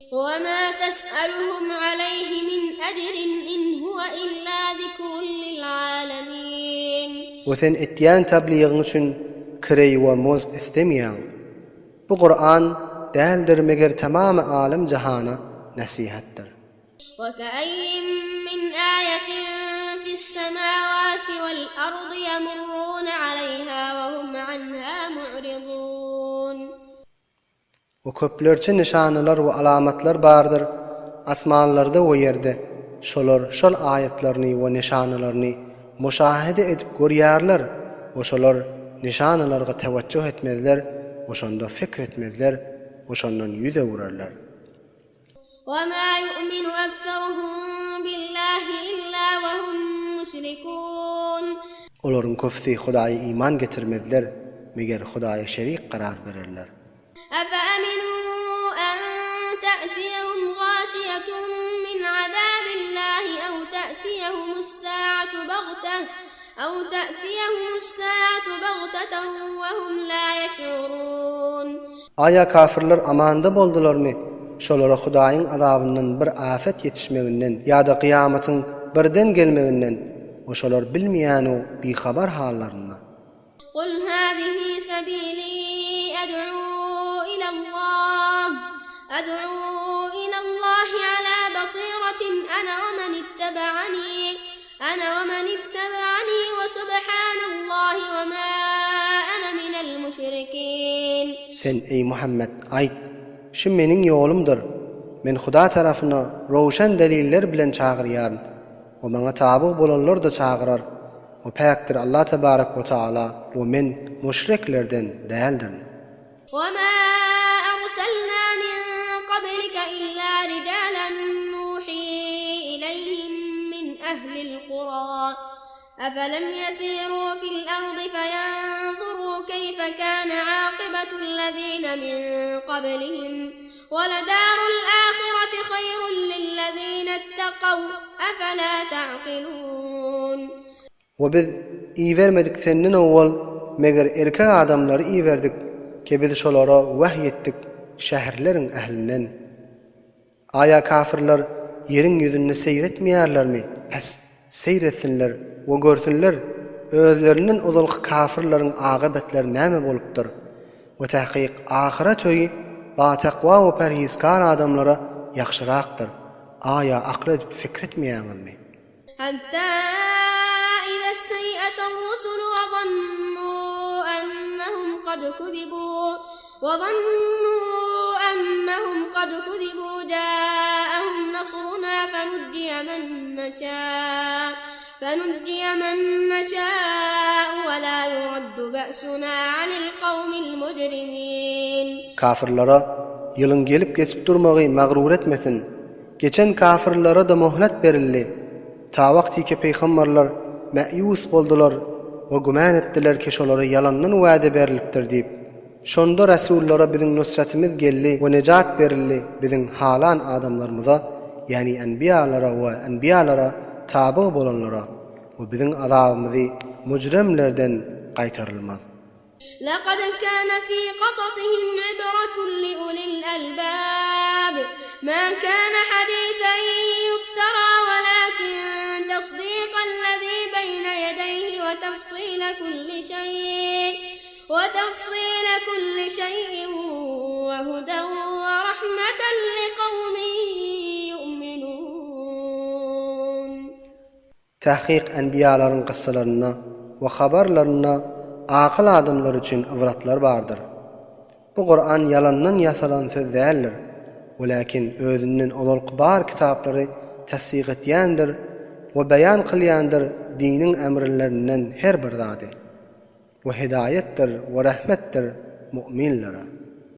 Wema tes'eluhum aleýhi min ejrin in huwe illa zikrun lil alemin. We sen etýän tabligiň üçin kireý we muzd islemeýäň. Bu Kuran däldir meger tamamy alem jahana nesihatdyr. وَكَأَيٍّ مِّنْ آيَةٍ فِي السَّمَاوَاتِ وَالْأَرْضِ يَمُرُّونَ عَلَيْهَا وَهُمْ عَنْهَا مُعْرِضُونَ. We köplerçe nyşanalar we alamatlar bardyr asmanlarda we ýerde, şolar şol aýatlaryny we nyşanalaryny muşahede edip görýärler we şolar nyşanalarga tewejjuh etmezler we şonda fikr etmezler we şondan ýüz öwürerler. وَمَا يُؤْمِنُ أَكْثَرُهُم بِاللَّهِ إِلَّا وَهُم مُّشْرِكُونَ. Olaryň köpüsi Hudaýa iman getirmezler, meger Hudaýa şerik karar bererler. أَفَأَمِنُوا أَن تَأْتِيَهُمْ غَاشِيَةٌ مِّنْ عَذَابِ اللَّهِ أَوْ تَأْتِيَهُمُ السَّاعَةُ بَغْتَةً أَوْ تَأْتِيَهُمُ السَّاعَةُ بَغْتَةً وَهُمْ لَا يَشْعُرُونَ. Aýa kafirler amanda boldularmy, şolara Hudaýyň azabyndan bir afet ýetişmeginden ýa-da kyýamatyň birden gelmeginden we şolar bilmeýän-u bihabar hallarynda. Kul hazihi sebili ed'u ilallah ed'u ilallahi ala basiratin ana we men ittebe'ani ana we men ittebe'ani we subhanallahi we ma ana minel müşrikin. Sen, eý Muhammet, aýt, Şu meniň ýolumdyr. Men Huda tarapyna röwşen deliller bilen çagyrýaryn we maňa tabyg bolanlar-da çagyrar. We päkdir Allah tebarek we taala we men müşriklerden däldirin. وَمَا أَرْسَلْنَا مِن قَبْلِكَ إِلَّا رِجَالًا نُّوحِي إِلَيْهِم مِّنْ أَهْلِ الْقُرَىٰ أَفَلَمْ يَسِيرُوا فِي الْأَرْضِ فَيَنظُرُوا كَيْفَ كَانَ عَاقِبَةُ الَّذِينَ مِن قَبْلِهِمْ وَلَدَارُ الْآخِرَةِ خَيْرٌ لِّلَّذِينَ اتَّقَوْا أَفَلَا تَعْقِلُونَ. We biz ibermedik senden owwal meger erkek adamlary iberdik ke biz şolara wahy etdik şäherleriň ählinden. Aýa kafirler ýeriň ýüzünde seýr etmeýärlermi? Pes, seýr etsinler we görsünler özlerinden ozalky kafirleriň akybetleri näme bolupdyr. We takyk ahyret öýi batakwa we perhizkar adamlara ýagşyrakdyr. Aýa akyl edip fikr etmeýäňizmi? Hatta iza istaýasar rusulu we zannu ennehum kad kuzibu we zannu ennehum kad kuzibu ja'ahum nasruna fenujjiye men neşâ fenujjiye men neşâ'u we lâ yuraddu be'sunâ anil kawmil mujrimin. Kafirlara ýylyň gelip geçip durmagy magrur etmesin. Geçen kafirlere-de möhlet berildi. Ta wagtyky pygamberler mäýus boldular we gümän etdiler ki şolara ýalandan wäde berilipdir diýip. Şonda resullara biziň nusratymyz geldi we nejat berildi biziň halan adamlarymyza, ýagny enbiýalara we enbiýalara tabyg bolanlara we biziň azabymyzy mujremlerden gaýtarylmaz. لَقَدْ كَانَ فِي قَصَصِهِمْ عِبْرَةٌ لِأُولِي الْأَلْبَابِ مَا كَانَ حَدِيثًا يُفْتَرَىٰ وَلَٰكِن تَصْدِيقَ الَّذِي بَيْنَ يَدَيْهِ وَتَفْصِيلَ كُلِّ شَيْءٍ وَتَفْصِيلَ كُلِّ شَيْءٍ وَهُدًى وَرَحْمَةً لِقَوْمٍ يُؤْمِنُونَ. Takyk enbiýalaryň kyssalarynda we habarlarynda akyl adamlar üçin ybratlar bardyr. Bu Kuran ýalandan ýasalan söz däldir. Welakin özünden ozalky bar kitaplary tassyk etýändir we beýan kylýandyr diniň emrlerinden her bir zady. We hidaýetdir we rehmetdir mu'minlere.